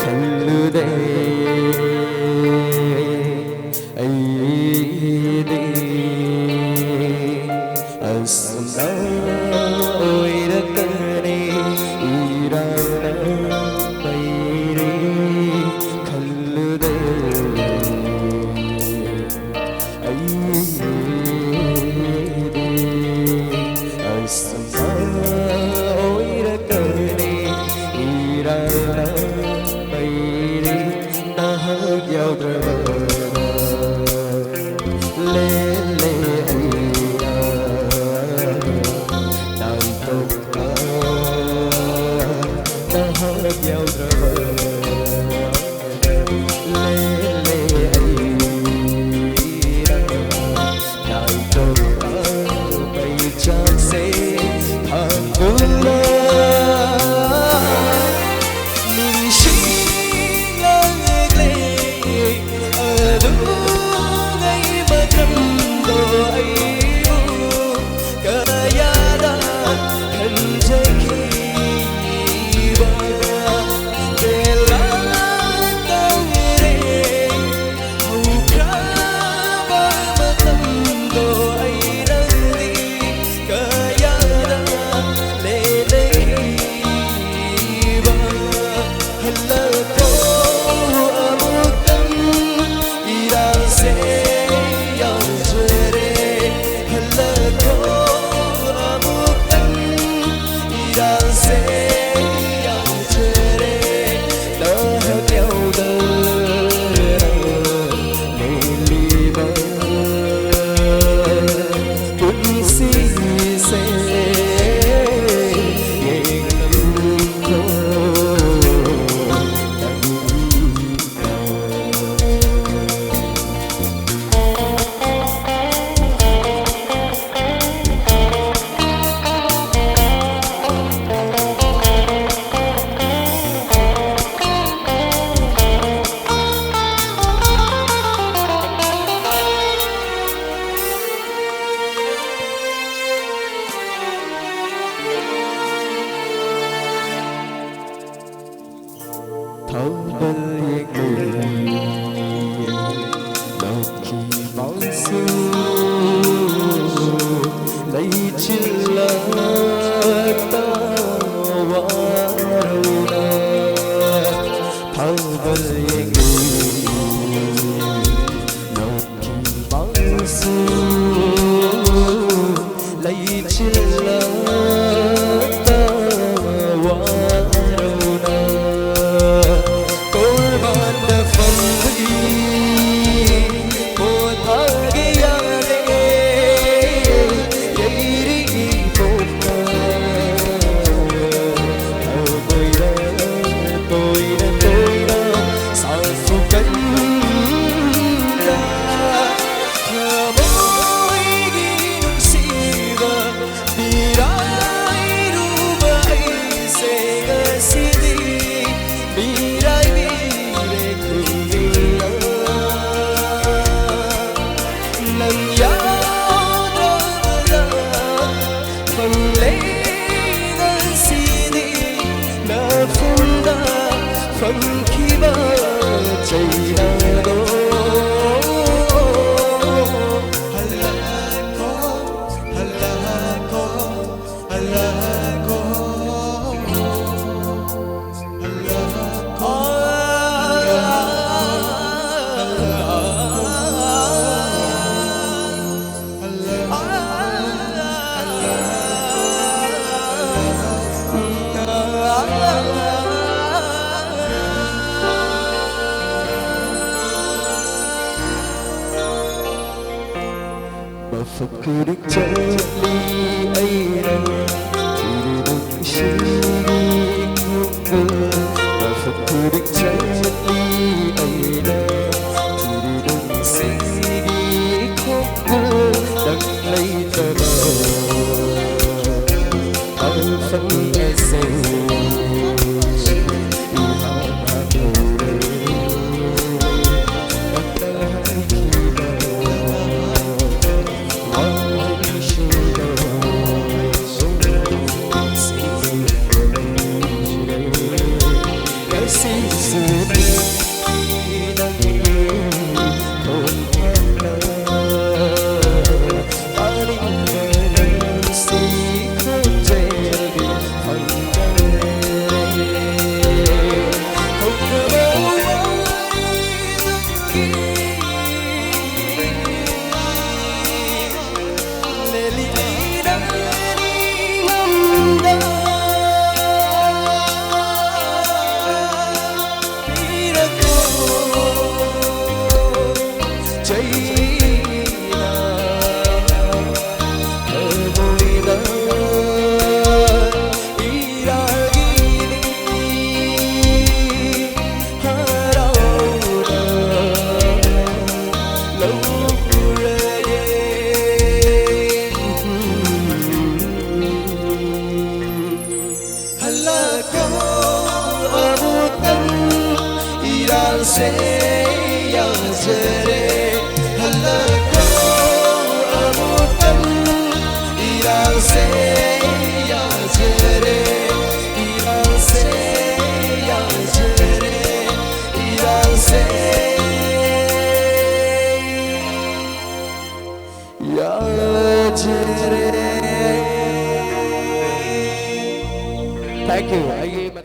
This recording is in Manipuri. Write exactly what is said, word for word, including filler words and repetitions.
ꯈꯜꯂꯨꯗꯦ ꯑꯩꯗꯤ ꯑꯁꯨꯝꯅ ꯑꯣꯏꯔꯛꯀꯅꯤ꯫ ꯏꯔꯥꯡꯅ ꯄꯩꯔꯤ ꯈꯜꯂꯨꯗꯦ ꯑꯩꯗꯤ ꯑꯁꯨꯝꯅ ꯑꯣꯏꯔꯛꯀꯅꯤ꯫ ꯏꯔꯥꯡꯅ ꯄꯩꯔꯤ ꯅꯍꯥꯛ ꯌꯥꯎꯗ꯭ꯔꯕ ꯂꯦꯜꯂꯦ ꯑꯩꯅ ꯅꯥꯟꯊꯣꯛꯄ꯫ ꯅꯍꯥꯛ ꯌꯥꯎꯗ꯭ꯔꯕ ꯂꯦꯜꯂꯦ ꯑꯩꯅ ꯅꯥꯟꯊꯣꯛꯄ꯫ ꯃꯩꯆꯥꯛꯁꯦ ꯍꯥꯡꯗꯨꯅ ꯅꯤꯡꯁꯤꯡꯂꯛꯂꯦ꯫ ꯑꯗꯨꯉꯩ ꯃꯇꯝꯗꯣ ꯑꯩꯕꯨ ꯀꯌꯥꯗ ꯈꯟꯖꯈꯤꯕ ꯕꯦꯂꯥ ꯇꯧꯔꯦ꯫ ꯍꯧꯈ꯭ꯔꯕ ꯃꯇꯝꯗꯣ ꯑꯩ ꯅꯪꯗꯤ ꯀꯌꯥꯗ ꯂꯦꯜꯂꯛꯈꯤꯕ꯫ ꯍꯜꯂꯛꯈꯣ ꯑꯃꯨꯛꯇꯪ ꯏꯔꯥꯜꯁꯦ ꯌꯥꯎꯖꯔꯦ꯫ ꯍꯜꯂꯛꯈꯣ ꯑꯃꯨꯛꯇꯪ ꯏꯔꯥꯜꯁꯦ ꯌꯥꯎꯖꯔꯦ꯫ ꯅꯍꯥꯛ ꯌꯥꯎꯗꯅ ꯂꯦꯜꯂꯤꯕ ꯊꯥꯕꯜ ꯌꯦꯡꯂꯨꯏ ꯅꯣꯛꯈꯤꯕꯁꯨ ꯂꯩꯆꯤꯜꯂꯛꯇ ꯋꯥꯔꯧꯅ꯫ ꯊꯥꯕꯜ ꯌꯦꯡꯂꯨꯏ ꯅꯣꯛꯈꯤꯕꯁꯨ ꯂꯩꯆꯤꯜꯂꯛꯇ ꯋꯥꯔꯧꯅ꯫ ꯇꯣꯔꯕꯥꯟꯗ ꯐꯝꯂꯤ ꯄꯣꯊꯥꯒꯦ ꯌꯥꯔꯦ ꯌꯩꯔꯤ ꯄꯣꯛꯅ꯫ ꯇꯣꯏꯅ ꯇꯣꯏꯅ ꯇꯣꯏꯅ ꯁꯥꯐꯨ ꯀꯟꯅ ꯊꯃꯣꯏꯒꯤ ꯅꯨꯡꯁꯤꯕ ꯃꯤꯔꯥꯏꯔꯨꯕ ꯑꯩꯁꯦ ꯉꯁꯤꯗꯤ ꯃꯤꯔꯥꯏꯕꯤꯔꯦ ꯈꯨꯗꯤꯡꯃꯛ ꯅꯪ ꯌꯥꯎꯗ꯭ꯔꯕꯗ ꯐꯪꯂꯦ ꯉꯁꯤꯗꯤ ꯅꯐꯝꯗ ꯐꯪꯈꯤꯕ ꯆꯩꯅꯥꯗꯣ꯫ ꯍꯜꯂꯛꯈꯣ, ꯍꯜꯂꯛꯈꯣ, ꯍꯜꯂꯛꯈꯣ, ꯍꯜꯂꯛꯈꯣ꯫ ꯃꯐꯝ ꯈꯨꯗꯤꯡ ꯆꯠꯂꯤ ꯑꯩꯅ ꯊꯤꯔꯤ ꯅꯨꯡꯁꯤꯒꯤ ꯈꯣꯡꯒꯨꯜ꯫ ꯃꯐꯝ ꯈꯨꯗꯤꯡ ꯆꯠꯂꯤ ꯑꯩꯅ ꯊꯤꯔꯤ ꯅꯨꯡꯁꯤꯒꯤ ꯈꯣꯡꯒꯨꯜ꯫ ꯅꯪ ꯂꯩꯇꯕ ꯃꯐꯝ ꯑꯁꯦ ꯏꯍꯥꯟ ꯍꯥꯟꯅ ꯎꯔꯦ꯫ ꯍꯜꯂꯛꯑꯣ ꯑꯃꯨꯛꯇꯪ ꯏꯔꯥꯜꯁꯦ ꯌꯥꯖꯔꯦ꯫ ꯍꯜꯂꯛꯑꯣ ꯑꯃꯨꯛꯇꯪ ꯏꯔꯥꯜꯁꯦ ꯌꯥꯖꯔꯦ꯫ ꯏꯔꯥꯜꯁꯦ ꯌꯥꯖꯔꯦ꯫ ꯏꯔꯥꯜꯁꯦ ꯌꯥꯖꯔꯦ꯫ Thank you.